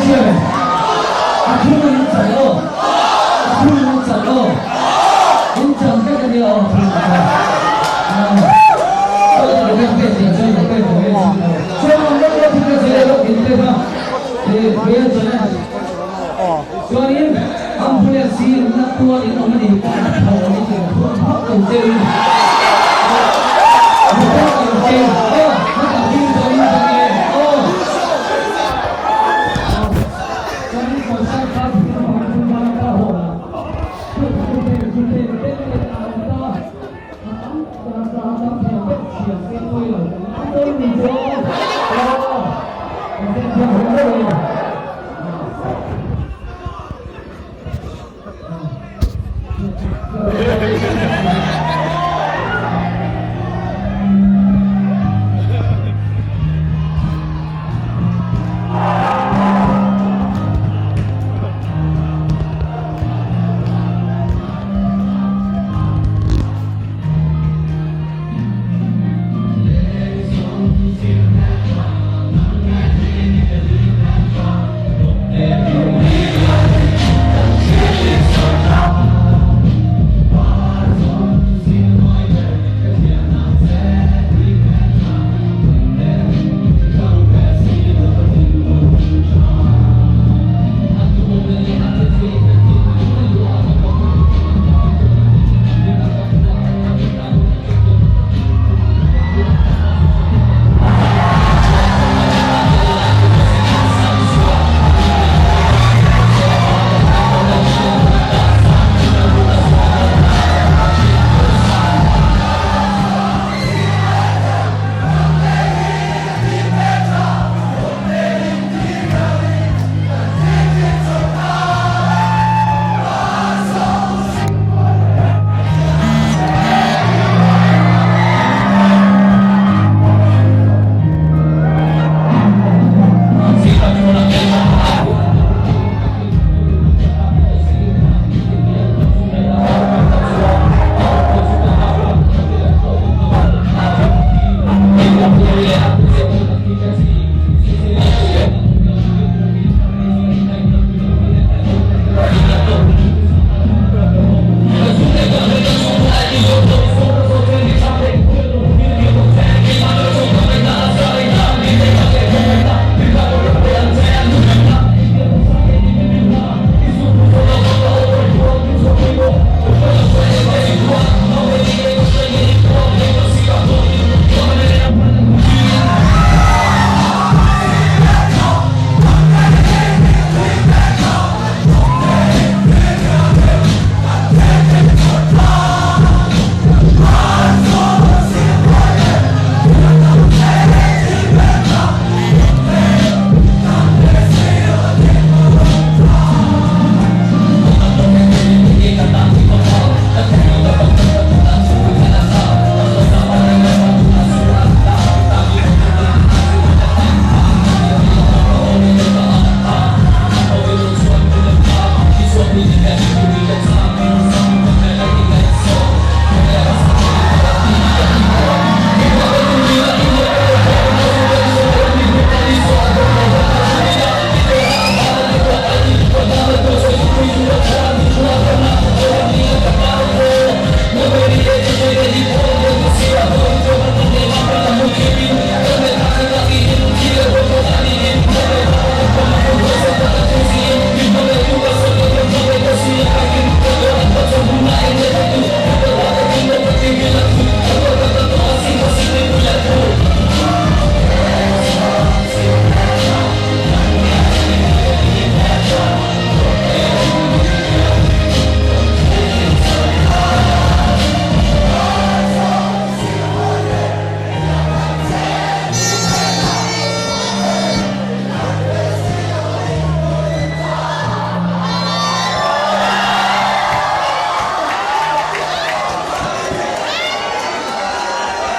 hria em? A thlum an in chan aw. A thlum an in chan aw. In chan vek a nia aw a thlum kha. Chuanin ambulance hi na tuar in awm a ni pawh a tho a ni tih ka phur phawt lo che in motor lo che aw na tak in chuan in chuan e aw chuanin concert kha phur phawt phur phawt a haw a phur phur phur phur phur phur A tam tak a tam thiam vek thiam se pawi lo. A pawi ni chu aw. Aw. Kan thiam hle hle.